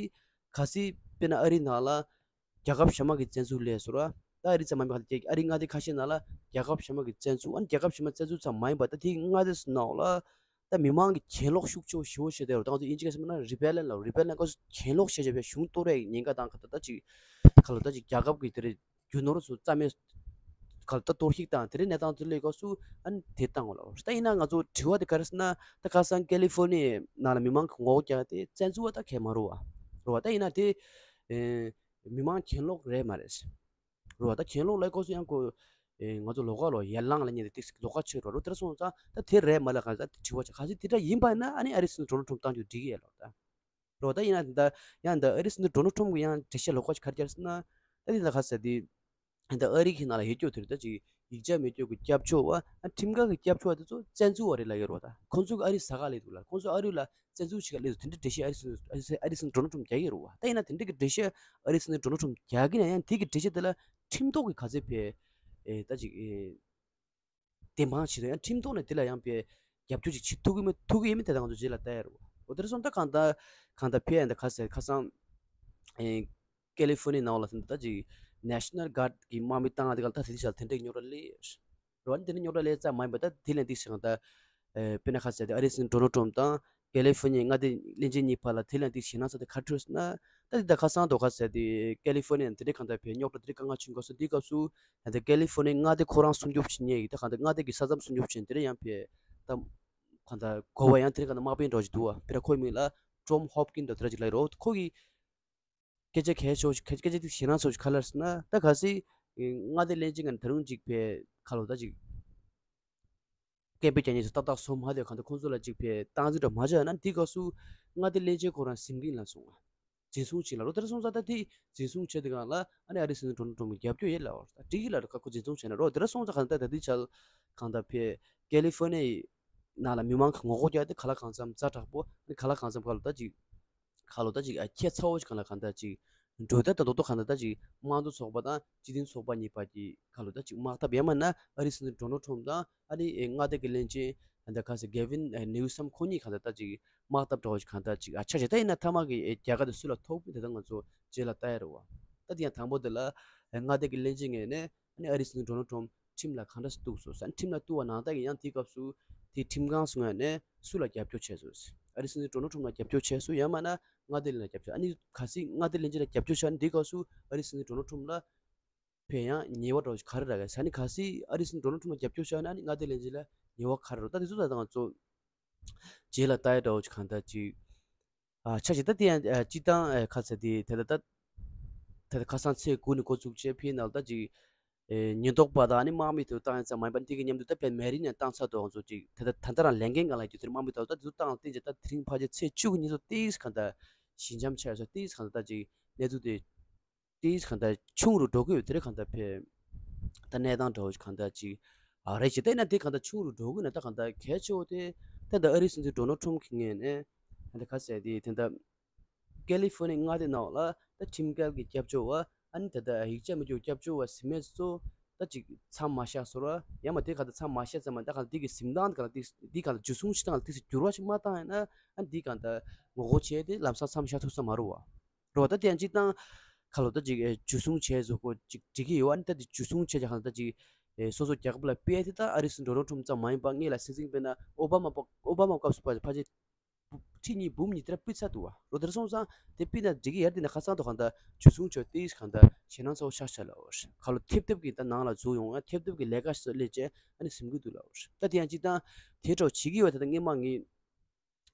གལ་སྲིད་དཔེར་ན་ཨ་རིའི་ནང་ལ་རྒྱལ་ཁབ་གཞན་པ་གི་བཙན་འཛུལ་ལས་སོ་ར། ད་ཨ་རི་ཙམ་མ་ཡིན་པ་ཨ་རི་མངའ་སྡེ་ཁ་ཤས་ནང་ལ་རྒྱལ་ཁབ་གཞན་པ་གི་བཙན་འཛུལ། ཨ་ནི་རྒྱལ་ཁབ་གཞན་པ་བཙན་འཛུལ་ཙམ་མ་ཡིན་པ་ད་དེའི་མངའ་སྡེ་སུ་ནང་ལ་ད་མི་མང་གི་གྱེན་ལོག་ཤུགས་ཆེ་བོ་ཞེ་པོ་བྱས་ཏེ་རོ། ད་ང་ཚོ་དབྱིན་ཇི་སྐད་ཟེར་ན་rebellion་ལབ། rebellion་སྐབས་སུ་གྱེན་ལོག་བྱས་བྱས་པའི་གཞུང་གཏོར་ཡའི་ཉེན་ཁ་དང་ག་ད་ད་ཅིག་ག་ལ་ད་ཅིག་རྒྱལ་ཁབ་ཀྱི་དེ་རེད། རྒྱུ་ནོར་ཚོ་རྩ་མེད་ག་ལ་ད་གཏོར་བཤིག་དང་དེ་རིང་གནས་སྟངས་དེ་ལས་སྐབས་སུ་ཨ་ནི་དེ་བཏང་བ་ལ། ད་ཡིན་ན་ང་ཚོ་དྲི་བ་དེ་ག་རེ་ཟེར་ན། ད་ཁ་སང་ཀེ་ལི་ཧྥོར་ནི་ཡའི་ནང་ལ་མི་མང་གི་ངོ་རྒོལ་རྒྱག་དེ་བཙན་འཛུལ་བ་ད་གལ་མ་རུང་བ་རུང་བ། ད་ཡིན་ན་དེ་ཨེ་མི་མང་གྱེན་ལོག་རེད་མ་རེད་རུང་བ། ད་གྱེན་ལོག་ལབ་སྐབས་སུ་ཡང་ཁོ་ཨེ་ང་ཚོ་ལོགས་ཀ་ལོ་ཡར་ལངས་ལབ་མཁན་དེ་ཏིག་ལོགས་ཀ་ཆགས་རོ། རོ་དེར་སོང་ཙང་ད་དེ་རེད་མ་རེད་ག་ད་དྲི་བ་ཆགས། གལ་སྲིད་དེ་འདྲ་ཡིན་པ་ཡིན་ན་ཨ་ནི་ཨ་རིའི་སྲིད་འཛིན་ཌོ་ནལ་ཊམ་བཏང་རྒྱུ་འགྲིག་གི་ཡོད་ལབ་ད། རོ་ད་ཡིན་ན་ད་ཡང་ད་ཨ་རིའི་སྲིད་འཛིན་ཌོ་ནལ་ཊམ་གྱིས་ཡང་འགྲེལ་བཤད་ལོགས་ཀ་ཞིག་ག་རེ་བརྒྱབ་ཟེར་ན། ད་འདི་ད་ག་ཟེར་དེ་ད་ཨ་རི་གི་ནང་ལ་ཡོད་རྒྱུ་དེ་རེད། ད་ཅིག་ཡིག་ཆ་མེད་རྒྱུ་གི་སྐྱབས་བཅོལ་བ། ཨ་ཁྲིམས་འགལ་གི་སྐྱབས་བཅོལ་བ་དེ་ཚོ་བཙན་འཛུལ་བ་རེད་ལབ་ཡོད་རེད་བ། ད་ཁོང་ཚོ་གི་ཨ་རིའི་ས་ཁ་སླེབས་འདུག་ལ། ཁོང་ཚོ་ཨ་རི་ལ་བཙན་འཛུལ་བྱེད་ག་སླེབས་འདུག་དེ་འདྲའི་འགྲེལ་བཤད་ཨ་རིའི་སྲིད་ཨ་རིའི་སྲིད་ཨ་རིའི་སྲིད་འཛིན་ཌོ་ནལ་ཊམ་རྒྱག་གི་ཡོད་རེད་བ། ད་ཡིན་ན་དེ་འདྲའི་གི་འགྲེལ་བཤད་ཨ་རིའི་སྲིད་འཛིན་ཌོ་ནལ་ཊམ་རྒྱག་གི་ན་ཡང་དེ་གི་འགྲེལ་བཤད་དེ་ལ་ཁྲིམས་ཐོག་གི་ག་ཚོད་ཕེ་ཨེ་ད་ཅིག་ཨེ་བདེན་དཔང་བྱེད་དང་ཡང་ཁྲིམས་ཐོག་ནས་དེ་ལ་ཡང་ཕེ་རྒྱབ་སྐྱོར་ཅིག་བྱེད་ཐུབ་ཀྱི་མེད་ཐུབ་ཀྱི་ཡིན་མིན་དེ་ད་ང་ཚོ་རྗེས་ལ་ལྟ་ཡ་རེད་བ། འོ་དེར་སོང་ད་གང་ལྟར་གང་ལྟར་ཕེ་ཡང་ད་ག་ཟེར་ཁ་སང་ཨེ་ཀེ་ལི་ཧྥོར་ནི་ཡའི་ནང་ལ་ད་ཅིག་National Guard་གི་དམག་མི་བཏང་ཡ་དེ་ག་ལ་ད་དེ་དུས་ལ་དེ་འདྲའི་རྙོག་དྲ་སླེབས་ཡོད་རེད་བ། ཨ་ནི་དེ་ནི་རྙོག་དྲ་སླེབས་ཙམ་མ་ཡིན་པ་ད་དེ་ལན་ཏིག་ཞིག་ད་ཨེ་དཔེར་ན་ཁ་ཟེར་ཏེ་ཨ་རིའི་སྲིད་འཛིན་ཌོ་ནལ་ཊམ་དང་ཀེ་ལི་ཧྥོར་ནི་ཡའི་མངའ་སྡེ་བློན་ཆེན་གཉིས་བར་ལ་དེ་ལན་ཏིག་ཞིག་ཞེད་སྣང་ཚ་དེ་ག་འཕྲོད་ཟེར་ན། ད་དེ་ད་ཁ་སང་དོ་ཁ་ཟེར་ཏེ་ཀེ་ལི་ཧྥོར་ནི་ཡ་དེ་འདྲའི་གང་ལྟར་བས་རྙོག་དྲ་དེ་འདྲའི་དཀའ་ངལ་བྱུང་སྐབས་སུ་དེའི་སྐབས་སུ་ད་ཀེ་ལི་ཧྥོར་ནི་ཡའི་མངའ་སྡེ་ཁོ་རང་སྲུང་སྐྱོབ་བྱེད་མཁན་གྱི་ད་གང་ལྟར་མངའ་སྡེ་གི་ས་མཚམས་སྲུང་སྐྱོབ་བྱེད་མཁན་དེ་འདྲ་ཡང་བས་ད་གང་ལྟར་གོ་བ་ཡང་དེ་འདྲ་གང་ལྟར་དམག་དཔོན་འདྲ་བོ་ཅིག་འདུག་བ། དཔེར་ན་ཁོའི་མིང་ལ་ཀྲོམ་ཧོབ་ཀིན་འདྲ་བོ་དེ་འདྲ་ཅིག་ལབ་ཡོད་རེད་བ། ཁོ་གི་ སྐད་ཆ་གལ་ཆེ་བོ་ཞིག་སྐད་ཆ་གལ་ཆེ་ཞེད་སྣང་ཚ་བོ་ཞིག་ག་རེ་རེད་ཟེར་ན། ད་གལ་སྲིད་མངའ་སྡེ་གླེན་ལྕིན་ངོས་ནས་ད་རུང་ཅིག་ཕེ་ཁ་ལོ་ད་ཅིག་སྐད་འབོད་རྒྱག་མཁན་ཚོ་ཏག་ཏག་བཟོ་མ་ཐུབ་གང་ལྟར་ཁོང་ཚོ་ལ་ཅིག་ཕེ་སྟངས་འཛིན་འདྲ་མ་བྱས་ན། དེའི་སྐབས་སུ་མངའ་སྡེ་གླེན་ལྕིན་ཁོ་རང་ཟིན་གྱི་ཡིན་ལབ་སོང་བ། འཛིན་བཟུང་བྱེད་ལ་རོ། དེ་འདྲ་སོང་ཙང་ད་དེ་འཛིན་བཟུང་བྱས་དེ་གང་ལ་ཨ་ནི་ཨ་རིའི་སྲིད་འཛིན་ཌོ་ནལ་ཊམ་གྱིས་རྒྱབ་སྐྱོར་ཡོད་ལབ་བ། ད་འགྲིག་གི་ལབ་རེད། ཁ་ཁོ་འཛིན་བཟུང་བྱས་ན་རོ། དེ་འདྲ་སོང་ཙང་གང་ལྟར་ད་དེ་ཆ་གང་ལྟར་ཕེ་ཀེ་ལི་ཧྥོར་ནི་ཡའི་ནང་ལ་མི་མང་གི་ངོ་རྒོལ་རྒྱག་དེ་ག་ལ་གང་འཚམ་ཛ་དྲག་པོ། ཨ་ནི་ག་ལ་གང་འཚམ་ག་ལ་ད་ཅིག་ཁ་ལོ་ད་ཅིག་ཨ་ཁྱད་མཚར་བོ་ཞིག་གང་ལ་གང་ལྟར་ཅིག་འགྲོ་ད་ད་རྡོག་རྡོག་གང་ལྟར་ད་ཅིག་དམངས་གཙོ་ཚོགས་པ་དང་སྤྱི་མཐུན་ཚོགས་པ་གཉིས་བར་གྱི་ཁ་ལོ་ད་ཅིག་དམག་འཐབ། ཡང་མིན་ན་ཨ་རིའི་སྲིད་འཛིན་ཌོ་ནལ་ཊམ་དང་ཨ་ནི་མངའ་སྡེ་གི་གླེན་ལྕིན་ད་ཁ་སེ་གེ་ཝིན་ནིའུ་སམ་ཁོ་གཉིས་གང་ལྟར་ད་ཅིག་དམག་འཐབ་འདྲ་བོ་ཞིག་གང་ལྟར་ཅིག་ཨ་ཆགས་བྱས། ད་ཡིན་ན་མཐའ་མ་གི་རྒྱལ་ཁ་དེ་སུ་ལ་ཐོབ་དེ་ད་ང་ཚོ་རྗེས་ལ་ལྟ་ཡ་རེད་བ། ད་དེ་ཡང་དང་པོ་དེ་ལ་མངའ་སྡེ་གི་གླེན་ལྕིན་ངོས་ནས་ཨ་ནི་ཨ་རིའི་སྲིད་འཛིན་ཌོ་ནལ་ཊམ་ཁྲིམས་ལ་གང་འདྲ་སེ་གཏུགས་སོང་ཟེར། ཁྲིམས་ལ་གཏུགས་པ་ནང་ལྟར་གྱི་ཡང་དེའི་སྐབས་སུ་དེ་ཁྲིམས་ཁང་ངོས་ནས་སུ་ལ་རྒྱབ་སྐྱོར་བྱས་སོང་། ཨ་རིའི་སྲིད་འཛིན་ཌོ་ནལ་ཊམ་ལ་རྒྱབ་སྐྱོར་བྱས་སོང་། ཡང་མིན་ན་མངའ་སྡེ་གླེན་ལ་རྒྱབ་སྐྱོར། ཨ་ནི་གལ་སྲིད་མངའ་སྡེ་གླེན་ལྕིན་ལ་རྒྱབ་སྐྱོར་བྱས་ན་དེའི་སྐབས་སུ་ཨ་རིའི་སྲིད་འཛིན་ཌོ་ནལ་ཊམ་ལ་ཕེ་ཡང་ཉེས་པ་འདྲ་བོ་ཞིག་ག་རེ་རག་གི་ཟེར་ན། གལ་སྲིད་ཨ་རིའི་སྲིད་འཛིན་ཌོ་ནལ་ཊམ་ལ་རྒྱབ་སྐྱོར་བྱས་ན་ཨ་ནི་མངའ་སྡེ་གླེན་ལྕིན་ལ་ཉེས་པ་ག་རེ་རེད། ད་དེ་ཚོ་ད་ང་ཚོ་རྗེས་ལ་ལྟ་ཡ་འདྲ་བོ་ཞིག་གང་ལྟར་ཅིག་ཨ་ཆ་ཞིག་ད་དེ་ཡང་ཨ་སྤྱི་བཏང་ཨ་ཁ་ཚ་དེ་དེ་ད་ད་དེ་ད་ཁ་སང་ཚེས་དགུ་ནས་འགོ་བཙུགས་བྱས་ཕེ་ནང་ལ་ད་ཅིག་ཨེ་ཉེན་རྟོག་པ་དང་ཨ་ནི་དམག་མི་དེ་བཏང་ཡ་ཙམ་མ་ཡིན་པ་འདི་གི་མཉམ་དུ་ད་ཕེ་མེ་རི་ནས་བཏང་ཚར་འདུག་ང་ཚོ་ཅིག་དེ་ད་ད་ལྟ་རང་ལས་འགན་སྒང་ལ་ཡོད་དུས་དམག་མི་དེ་ད་དེ་ཚོ་བཏང་བསྟན་བྱས། ད་དེ་རིང་ཕལ་ཆེར་ཚེས་བཅུ་གི་ཉིན་ཚོ་ཏིས་གང་ལྟར་ཞི་འཇམ་ཆགས་ཡོད་ས། ཏིས་གང་ལྟར་ད་ཅིག་གནས་ཚུལ་དེ་ཏིས་གང་ལྟར་ཆུང་རུ་འགྲོ་གི་ཡོད། དེ་རེད། གང་ལྟར་ཕེ་ད་གནས་སྟངས་འདྲ་བོ་ཞིག་གང་ལྟར་ཅིག་ཨ་རེད་ཅིག་ད་ཡིན་ན་དེ་གང་ལྟར་ཆུང་རུ་འགྲོ་གི་ན་ད་གང་ལྟར་གལ་ཆེ་བོ་དེ་ད་ད་ཨ་རིའི་སྲིད་འཛིན་ཌོ་ནལ་ཊམ་གྱི་ངོས་ནས་ད་ལྟ་ག་ཟེར་དེ་དེ་ད་ཀེ་ལི་ཧྥོར་ནི་ཡའི་མངའ་སྡེ་ནང་ལ་ད་ཁྲིམས་འགལ་གྱི་སྐྱབས་བཅོལ་བ་ཨ་ནི་ད་ལྟ་ཡིག་ཆ་མི་འཇོག་སྐྱབས་བཅོལ་བ་ཟེར་མཁན་ཚོ་ད་ཅིག་མཚམས་མ་བཞག་ཟེར་བ། ཡང་མ་དེ་གང་ལྟར་མཚམས་མ་བཞག་ཙམ་མ་ད་གང་ལྟར་དེ་གི་ཟིན་ཐང་གང་ལྟར་དེ་གང་ལྟར་འཇུ་བཟུང་བྱེད་སྟངས་ལ་དེ་ཚོ་འགྱུར་བ་ཞིག་མ་བཏང་ཡ་ན་ཨ་ནི་དེ་གང་ལྟར་ངོ་རྒོལ་བྱས་ཏེ་ལམ་སང་མཚམས་བཞག་ཐུབ་ས་མ་རེད་བ། རེད་བ། ད་དེ་ཡང་སྤྱིར་བཏང་ཁ་ལོ་ད་ཅིག་ཨེ་འཇུ་བཟུང་བྱས་བཟོ་ཁོ་ཅིག་འགྲིག་གི་ཡོད། ཨ་ནི་ད་དེ་འཇུ་བཟུང་བྱས་ཀྱང་ད་ཅིག་ཨེ་སོ་སོ་རྒྱལ་ཁབ་ལ་སྤེལ་ཏེ་ད་ཨ་རིའི་སྲིད་འཛིན་ཌོ་ནལ་ཊམ་ཙམ་མ་ཡིན་པ་སྔོན་ལ་སྲིད་འཛིན་དཔེར་ན་ཨོ་བྷ་མ་པ་ཨོ་བྷ་མ་སྐབས་སུ་ཕར་ཕལ་ཆེར་ཁྲི་གཉིས་འབུམ་གཉིས་དེ་འདྲ་ཕུད་ཚར་འདུག་བ། རོ་དེར་སོང་ཙང་དེ་ཕུད་ན་འགྲིག་གི་ཡོད་རེད། དེ་ནས་ཁ་སང་དུ་གང་ལྟར་འཇུ་བཟུང་བྱས་ཏེ་གང་ལྟར་ཞེད་སྣང་ཚ་བོ་ཤར་ཤར་ལ་འོ་ཁ་ལོ་ཐེབས་ཐེབས་ཀྱི་ད་ནང་ལ་འཛུལ་ཡོང་ཡ། ཐེབས་ཐེབས་ཀྱི་ལས་ཀ་སླེབས་བྱས་ཨ་ནི་ཟིན་གྱི་འདུག་ལ་འོ། ད་དེ་ཡང་སྤྱིར་བཏང་དེ་འདྲ་བོ་བྱེད་ཀྱི་ཡོད། ད་ལྟ་སྔོན་མ་ངས་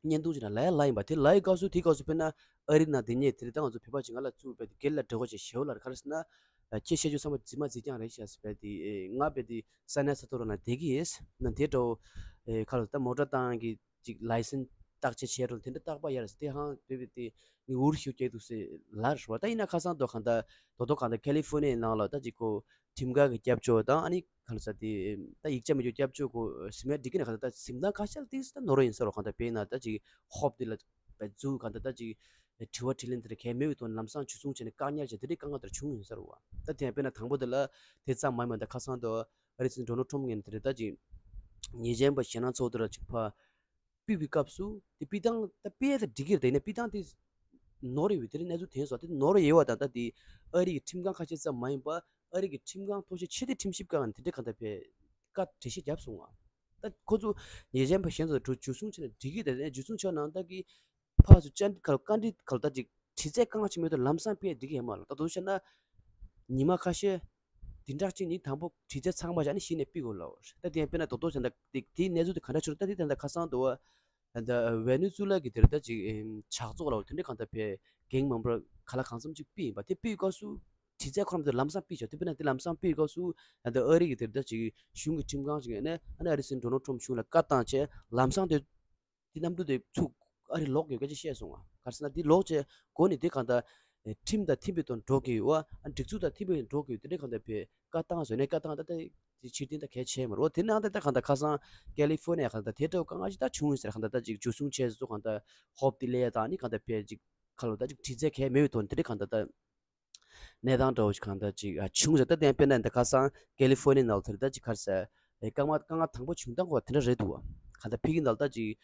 བརྙན་ཐུང་ཅིག་ནང་ལབ་ཡ་ལབ་ཡིན་པ། དེ་ལབ་ཡི་སྐབས་སུ་དེའི་སྐབས་སུ་དཔེར་ན་ཨ་རི་ནང་དེ་ཉིད་དེ་རིང་ད་ང་ཚོ་བོད་པ་ཅིག་ང་ལ་བཙུགས་པའི་དེ་སྒེར་ལ་འབྲེལ་བ་བྱས་ཞེ་བོ་ལ་ག་རེ་ཟེར་ན། ཁྱེད་བཤད་རྒྱུ་ཚང་མ་རྫུན་མ་རྫུན་རྐྱང་རེད་ཤག་ཟེར་བས་དེ་ང་བས་དེ་ས་གནས་ས་ཐོག་རོ་ན་བསྡད་ཀྱི་ཡིན་ན་དེ་འདྲ་བོ་ཁ་ལོ་ད་མོ་ཊ་བཏང་གི་ཅིག་ལའི་སེན་བརྟག་དཔྱད་བྱས་རོགས་དེ་འདྲ་བརྟག་པ་ཡར་ཟེར་དེ་ཧང་བོད་པའི་དེ་ངས་འུར་ཞིག་སྐྱེས་འདུག་ཟེར་ལབ་རེད་བ། ད་ཡིན་ན་ཁ་སང་དོ་གང་ལྟར་དོ་དོ་གང་ལྟར་ཁ་ལི་ཧྥོར་ནི་ཡའི་ནང་ལ་ད་ཅིག་ཁོ་ཁྲིམས་འགལ་གྱི་སྐྱབས་བཅོལ་དང་ཨ་ནི་ག་རེ་ཟེར་དེ་ད་ཡིག་ཆ་མི་འཇོག་སྐྱབས་བཅོལ་གོ་ཟིན་མེད་འགྲིག་གི་ན་ག་ད་ད་ཟིན་ཐང་ཁ་ཤས་ལ་ཏིག་ཙམ་ད་ནོར་ཡིན་ཟེར་རོ། གང་ལྟར་བས་ན་ད་ཅིག་ཧོབ་དེ་ལ་བས་འཛུགས་གང་ལྟར་ད་ཅིག་དྲི་བ་དྲིས་ལན་དེ་འདྲ་གལ་མེད་པའི་ཐོག་ལམ་སང་འཇུ་བཟུང་བྱས་ནས་བཀག་ཉར་བྱས་དེ་འདྲའི་དཀའ་ངལ་དེ་འདྲ་བྱུང་ཡིན་ཟེར་བ། ད་དེ་ཡང་དཔེར་ན་དང་པོ་དེ་ལ་དེ་ཙམ་མ་ཡིན་པ་ད་ཁ་སང་དུ་ཨ་རི་སྲིད་འཛིན་ཌོ་ནལ་ཊམ་ངོས་ནས་དེ་འདྲ་ད་ཅིག་ཉེས་ཅན་པ་ཞེད་སྣང་ཚ་བོ་དེ་འདྲ་ཅིག་ཕར་ཕུད་པའི་སྐབས་སུ་དེ་ཕུད་སྟངས་ད་ཕུད་ཡ་ད་འགྲིག་གི་རེད། དེ་ནས་ཕུད་སྟངས་དེ་ནོར་ཡོད་པའི་དེ་རིང་གནས་ཚུལ་ཐོན་སོང་། དེ་ནོར་ཡོད་པ་དང་ད་དེ་ཨ་རི་གི་ཁྲིམས་ཁང་ཁ་ཤས་ཙམ་མ་ཡིན་པ་ཨ་རི་གི་ཁྲིམས་ཁང་ཐོག་ཤེས་ཆེས་མཐོའི་ཁྲིམས་ཞིབ་ཁང་ནས་དེ་འདྲའི་གང་ལྟར་བས་བཀའ་འགྲེལ་བཤད་བརྒྱབ་སོང་ང་། ད་ཁོ་ཚོ་ཉེས་ཅན་པ་གཞན་ཚོ་འགྲོ་འཇུ་བཟུང་བྱས་ན་འགྲིག་གི་རེད། འཇུ་བཟུང་བྱས་ནང་ད་གི་ཕར་ཚུར་བཅར་འདྲི་ག་ལ་བཀའ་འདྲི་ག་ལ་ད་ཅིག་དྲི་རྩད་དཀའ་ངལ་ཆེན་མོ་ཡོད་དུས་ལམ་སང་ཕུད་ཡ་འགྲིག་གི་ཡོད་མ་རེད། ད་དུང་བཤད་ན་ཉི་མ་ཁ་ཤས་དེ་འདྲ་ཅིག་ནི་དང་པོ་དྲི་རྩད་ཚང་མ་བྱས་ནས་གཞི་ནས་ཕུད་དགོས་ལབ་པ་རེད། ད་དེ་ཡང་དཔེར་ན་རྡོག་རྡོག་བྱས་ན་ད་དེ་དེའི་གནས་ཚུལ་དེ་ག་འདྲ་བྱུང་རེད། ད་དེ་ད་ལྟ་ཁ་སང་དུ་བ་ད་ལྟ་ཝེ་ནེ་ཛུ་ལ་གི་དེར་ད་ཅིག་ཨེམ་ཇག་ཚོགས་ལབ་པ་དེ་འདྲ་གང་ལྟར་བས་འགན་མང་པོ་ག་ལ་གང་འཚམ་ཅིག་ཕུད་ཡིན་པ། དེ་ཕུད་སྐབས་སུ་དྲི་རྩད་ཁོ་རང་ཚོས་ལམ་སང་ཕུད་ཆོག་དེ་དཔེར་ན་དེ་ལམ་སང་ཕུད་སྐབས་སུ་ད་ལྟ་ཨ་རི་གི་དེར་ད་ཅིག་གཞུང་གི་ཁྲིམས་ཁང་ཞིག་ཡིན་ནས་ཨ་ནི་ཨ་རི་སྲིད་འཛིན་ཌོ་ནལ་ཊམ་གཞུང་ལ་བཀའ་བཏང་བྱས་ལམ་སང་དེ་དེ་གནམ་གྲུ་དེ་ཚུགས་ཨ་རི་ལོག་ཡོད་སྐད་ཆ་བཤད་སོང་ང་། ག་རེ་ཟེར་ན་དེ་ལོག་བྱས་གོ་ནས་དེ་གང་ལྟར་ཨེ་ཁྲིམས་དང་མཐུན་པའི་ཐོག་འགྲོ་གི་ཡོད་ཨ། སྒྲིག་འཛུགས་དང་མཐུན་པའི་ཐོག་འགྲོ་གི་ཡོད། དེ་འདྲའི་གང་ལྟར་བས་བཀའ་བཏང་ཟེར་ནས་བཀའ་བཏང་ད་ལྟ་དེ་ཕྱིར་འཐེན་ད་གལ་ཆེ་མ་རེད། དེ་ནང་ད་ལྟ་གང་ལྟར་ཁ་སང་ཀེ་ལི་ཧྥོར་ནི་ཡ་གང་ལྟར་དེ་འདྲ་དཀའ་ངལ་ཅིག་ད་བྱུང་ཡོད་ཟེར། གང་ལྟར་ད་ཅིག་འཇུ་བཟུང་བྱས་སུ་གང་ལྟར་ཧོབ་དེ་ལས་ཡ་དང་ནི་གང་ལྟར་བས་ཅིག་ཁ་ལོ་ད་ཅིག་དྲི་རྩད་གལ་མེད་པའི་ཐོག་དེ་འདྲའི་གང་ལྟར་ད་གནས་སྟངས་འདྲ་བོ་ཞིག་གང་ལྟར་ཅིག་ཨ་བྱུང་ཟེར། ད་དེ་དཔེར་ན་ད་ཁ་སང་ཀེ་ལི་ཧྥོར་ནི་ནང་ལ་དེར་ད་ཅིག་ག་རེ་ཟེར་ཨེ་དཀའ་ངལ་དཀའ་ངལ་དང་པོ་བྱུང་སྟངས་གོ་དེ་འདྲ་རེད་འདུག་བ། གང་ལྟར་ཕ་གི་ནང་ལ་ད་ཅིག་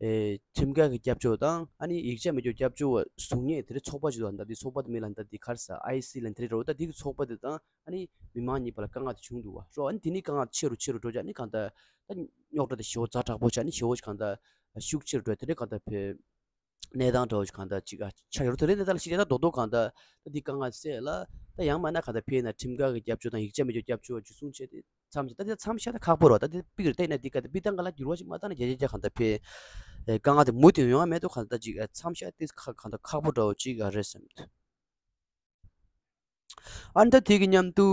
ཨེ་ཁྲིམས་འགལ་གྱི་སྐྱབས་བཅོལ་དང་ཨ་ནི་ཡིག་ཆ་མི་འཇོག་སྐྱབས་བཅོལ་བ་བཟུང་མཁན་དེ་འདྲའི་ཚོགས་པ་ཅིག་འདུག་ད་འདི་ཚོགས་པ་དེ་མིང་ལ་ད་འདི་ག་རེ་ཟེར་ཨའི་སི་ལབ་དེ་འདྲ་རེད་འདུག་ད་འདི་གི་ཚོགས་པ་དེ་དང་ཨ་ནི་མི་མང་གཉིས་བར་ལ་དཀའ་ངལ་དེ་བྱུང་འདུག་བ། རོ་ཨ་ནི་དེ་ནི་དཀའ་ངལ་ཆེ་རུ་ཆེ་རུ་འགྲོ་ཅིག་ཨ་ནི་གང་ལྟར་ད་རྙོག་དྲ་དེ་ཞེ་བོ་ཛ་དྲག་པོ་ཅིག་ཨ་ནི་ཞེ་བོ་ཅིག་གང་ལྟར་ཤུགས་ཆེ་རུ་འགྲོ་དེ་འདྲའི་གང་ལྟར་ཕེ་གནས་སྟངས་འདྲ་བོ་ཞིག་གང་ལྟར་ཅིག་ཨ་ཆགས་ཡོད་རེད། དེ་རེད། ད་ལྟ་ལ་ཤི་ཆ་ད་རྡོག་རྡོག་གང་ལྟར་ད་འདི་དཀའ་ངལ་སེལ་ལ་ད་ཡང་མིན་ན་གང་ལྟར་ཕེ་ན་ཁྲིམས་འགལ་གྱི་སྐྱབས་བཅོལ་དང་ཡིག་ཆ་མི་འཇོག་སྐྱབས་བཅོལ་བ་འཇུ་བཟུང་བྱས་ཏེ་མཚམས་བཞག་ད་འདི་མཚམས་བཞག་ད་ཁག་པོ་རེད་བ། ད་འདི་ཕ་གིར་ད་ཡིན་ན་འདི་ག་ད་ཕ་གི་ད་ག་ལ་འགྱུར་བ་ཞིག་མ་བཏང་ན་རྒྱ་རྒྱ་རྒྱ་གང་ལྟར་ཕེ་དཀའ་ངལ་དེ་མུ་མཐུད་ཡོང་ཡ་མེད་དུ་གང་ལྟར་ཅིག་མཚམས་བཞག་ཏེ་ཁག་གང་ལྟར་ཁག་པོ་འདྲ་བོ་ཅིག་རེད་བསམ། ཨ་ནི་ད་དེ་གི་མཉམ་དུ་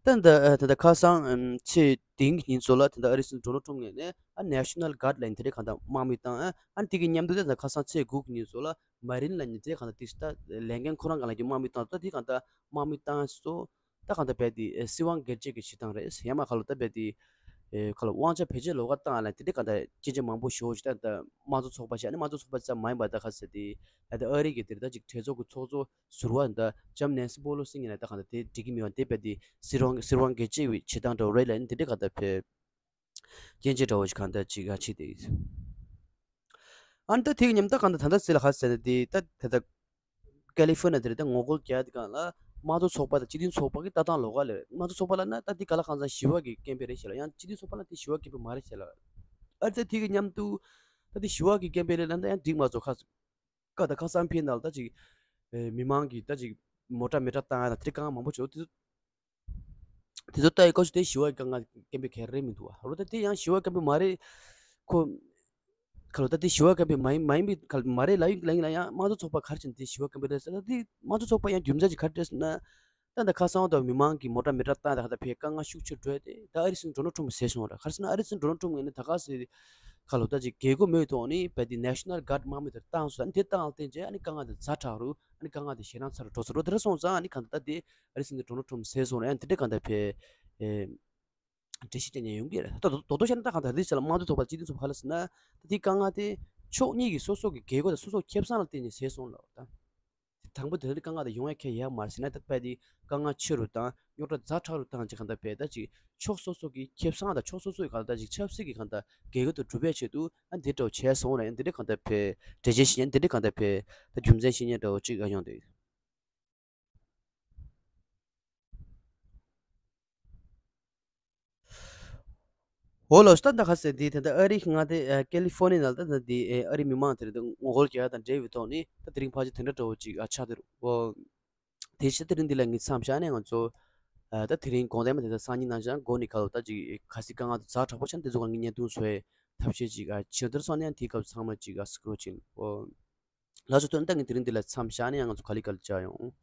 ད་ད་ད་ད་ཁ་སང་ཚེས་བདུན་གྱི་ཉིན་ཚོ་ལ་ད་ད་ཨ་རིའི་སྲིད་འཛིན་ཌོ་ནལ་ཊམ་ངོས་ནས་ཨ་National Guard ལ་ཡིན་དེ་འདྲའི་གང་ལྟར་དམག་མི་བཏང་། ཨ་ནི་དེ་གི་མཉམ་དུ་ད་ད་ཁ་སང་ཚེས་དགུ་གི་ཉིན་ཚོ་ལ་མ་རིན་ལ་ཡིན་དེ་གང་ལྟར་དེ་ད་ལས་འགན་ཁོ་རང་གང་ལ་ཡིན་དམག་མི་བཏང་། ད་དེ་གང་ལྟར་དམག་མི་བཏང་སོ། ད་གང་ལྟར་བས་དེ་ཨེ་སྲིད་དབང་སྒེར་གཅོད་ཀྱི་བྱེད་སྟངས་རེད། ཡང་མ་ཁ་ལོ་ད་བས་དེ་ཨེ་ཁ་ལོ་དབང་ཆ་བེད་སྤྱོད་ལོགས་ཀ་བཏང་ལ་དེ་འདྲའི་གང་ལྟར་སྐྱོན་བརྗོད་མང་པོ་ཞུ་བ་ཞིག་ད་ད་དམངས་གཙོ་ཚོགས་པ་ཞིག་ཨ་ནི་དམངས་གཙོ་ཚོགས་པ་ཙམ་མ་ཡིན་པ་ད་ཁ་ཟེར་དེ་ད་ད་ཨ་རི་གི་དེ་ད་ཅིག་གྲོས་ཚོགས་ཀྱི་ཚོགས་གཙོ་ཟུར་པ་ད་ལྕམ་ནེན་སི་པོ་ལོ་སི་ཡིན་ན་ད་གང་ལྟར་དེ་འགྲིག་གི་མི་འོང་། དེ་བས་དེ་སྲིད་དབང་སྲིད་དབང་སྒེར་གཅོད་ཀྱི་བྱེད་སྟངས་འདྲ་བོ་རེད་ལ་ཨ་ནི་དེ་འདྲའི་གང་ལྟར་བས་སྐྱོན་བརྗོད་འདྲ་བོ་ཞིག་གང་ལྟར་ཅིག་ཡང་བྱས་ཏེ། ཨ་ནི་ད་དེ་གི་མཉམ་ད་གང་ལྟར་ད་ལྟ་ཟེར་ལ་ཁ་ཟེར་ན་དེ་ད་ད་ད་ཀ་ལི་ཧྥོ་ནི་ཡ་དེ་རེད། ད་ངོ་རྒོལ་རྒྱག་དེ་གང་ལ་དམངས་གཙོ་ཚོགས་པ་དང་སྤྱི་མཐུན་ཚོགས་པ་གི་ལྟ་སྟངས་ལོགས་ཀ་ལ་རེད། དམངས་གཙོ་ཚོགས་པ་ལ་ན་ད་དེ་ག་ལ་གང་ཟག་ཞི་བ་གི་སྐད་འབོད་རེད་ཞེས་ལ་ཡང་སྤྱི་མཐུན་ཚོགས་པ་ལ་དེ་ཞི་བ་སྐད་འབོད་མ་རེད་ཞེས་ལ། ཨ་ད་དེ་གི་མཉམ་དུ་ད་དེ་ཞི་བ་གི་སྐད་འབོད་རེད་ལ་ད་ཡང་འགྲིག་མ་ཚོ་ཁ་ཀ་ད་ཁ་སང་ཕི་ནང་ལ་ད་ཅིག་ཨེ་མི་མང་གི་ད་ཅིག་མོ་ཊ་མེ་ཊ་བཏང་ཡ་དང་དེ་གང་མང་པོ་བྱུང་། དེ་ཚོ་དེ་ཚོ་ལྟ་ཡི་ཀོ་ཆུ་དེ་ཞི་བ་གང་ང་སྐད་འབོད་ག་རེ་མི་འདུག་བ། རོ་ད་དེ་ཡང་ཞི་བ་སྐད་འབོད་མ་རེད། ཁོ་ཁ་ལོ་ད་དེ་ཞི་བ་སྐད་འབོད་མ་ཡིན་མ་ཡིན་པའི་ཁ་ལོ་མ་རེད་ལ་ཡིན་ལ་ཡིན་ལ་ཡང་དམངས་གཙོ་ཚོགས་པ་ག་རེ་བྱས་ནས་དེ་ཞི་བ་སྐད་འབོད་རེད་ཟེར་ན། དེ་དམངས་གཙོ་ཚོགས་པ་ཡང་རྒྱུ་མཚན་ཅིག་ག་རེ་རེད་ཟེར་ན། ད་ད་ཁ་སང་དུ་མི་མང་གི་མོ་ཊ་མེ་ཊ་བཏང་ད་ག་ད་ཕེ་དཀའ་ངལ་ཤུགས་ཆེ་འགྲོ་ཡ་དེ་ད་ཨ་རི་སྲིད་འཛིན་ཌོ་ནལ་ཊམ་ཟེར་སོང་ར། ག་རེ་ཟེར་ན་ཌོ་ནལ་ཊམ་ངོས་ནས་ད་ག་ཟེར་ཁ་ལོ་ད་ཅིག་རྒྱལ་སྒོ་མེད་ཐོག་ནས་བས་དེ་National Guard དམག་མི་དེ་བཏང་སོང་། ཨ་ནི་དེ་བཏང་ལ་བརྟེན་བྱས་ཨ་ནི་དཀའ་ངལ་དེ་ཛ་དྲག་རུ་ཨ་ནི་དཀའ་ངལ་དེ་ཞེད་སྣང་ཚ་རུ་འགྲོ་ཚུལ་རོ། དེ་འདྲ་སོང་ཙང་ཨ་ནི་གང་ལྟར་དེ་ཨ་རི་སྲིད་འཛིན་ཌོ་ནལ་ཊམ་ཟེར་སོང་ར། ཨ་ནི་དེ་འདྲ་གང་ལྟར་བས་ཨེ་འགྲེལ་བཤད་རྒྱག་མཁན་ཡོང་གི་རེད། ད་དོ་དོ་དོ་བཤད་ན་ད་གང་ལྟར་དེ་ཟེར་ལ་དམངས་གཙོ་ཚོགས་པ་སྤྱི་མཐུན་ཚོགས་པ་ག་ལ་ཟེར་ན་ད་དེ་དཀའ་ངལ་དེ་ཕྱོགས་གཉིས་ཀྱི་སོ་སོ་གི་རྒྱལ་སྒོ་དང་སོ་སོ་ཁེ་བཟང་ལ་བརྟེན་ནས་ཟེར་སོང་ལ། ད་དང་པོ་དེ་ལ་དཀའ་ངལ་དེ་ཡོང་ཡ་ཁེ་ཡ་མ་རེད་ཟེར་ན། ད་པ་དེ་དཀའ་ངལ་ཆེ་རུ་དང་རྙོག་དྲ་ཛ་དྲག་རུ་བཏང་ཅིག་གང་ལྟར་བས་ད་ཅིག་ཕྱོགས་སོ་སོ་གི་ཁེ་བཟང་དང་ཕྱོགས་སོ་སོ་གི་གང་ལྟར་ཅིག་ཆབ་སྲིད་ཀྱི་གང་ལྟར་རྒྱལ་ཁ་དེ་སྒྲུབ་པའི་ཆེད་དུ་ཨ་འདི་འདྲ་བོ་བྱས་སོང་རེད། འདི་འདྲ་གང་ལྟར་བས་འགྲེལ་བརྗོད་བྱེད་མཁན་འདི་འདྲ་གང་ལྟར་བས་ད་རྒྱུ་མཚན་བཤད་མཁན་འདྲ་བོ་ཅིག་ཨ་ཡོང་འདུག་འོ་ལགས་སོ། ད་ད་ག་ཟེར་འདི་ད་ལྟ་ཨ་རི་མངའ་སྡེ་ཨ་ཀེ་ལི་ཧྥོ་ནི་ཡ་ནང་ལ་ད་ད་འདི་ཨ་རི་མི་མང་དེ་རེད། ད་ངོ་རྒོལ་རྒྱག་ཡ་དང་འབྲེལ་བའི་ཐོག་ནས་ད་དེ་རིང་ཕལ་ཆེར་དེ་འདྲ་འདྲ་བོ་ཅིག་ཨ་ཆགས་བསྡད་རེད། འོ་དེ་བཞིན་དེ་རིང་འདི་ལ་ངས་མཚམས་བཞག་ནས་ང་ཚོ་ཨ་ད་དེ་རིང་དགོང་དག་མ་དེ་ད་སང་ཉིན་ནང་བཞིན་འགོ་ནས་ཁ་ལོ་ད་ཅིག་གལ་སྲིད་དཀའ་ངལ་དེ་ཛ་དྲག་པོ་ཆགས་ན་དེ་ཚོ་གང་གི་བརྙན་ཐུང་བཟོ་ཡའི་ཐབས་ཤེས་ཅིག་ཨ་བྱེད་འདིར་སོང་ནས་ཡང་དེའི་སྐབས་ཚང་མ་ཅིག་ཨ་སྐྱོར་ཅིག་འོ་ལགས་སོ། ད་ངས་དེ་རིང་འདི་ལ་མཚམས་བཞག་ནས་ཡང་ང་ཚོ་ག་ལེ་ག་ལེ་བཅར་ཡོང་།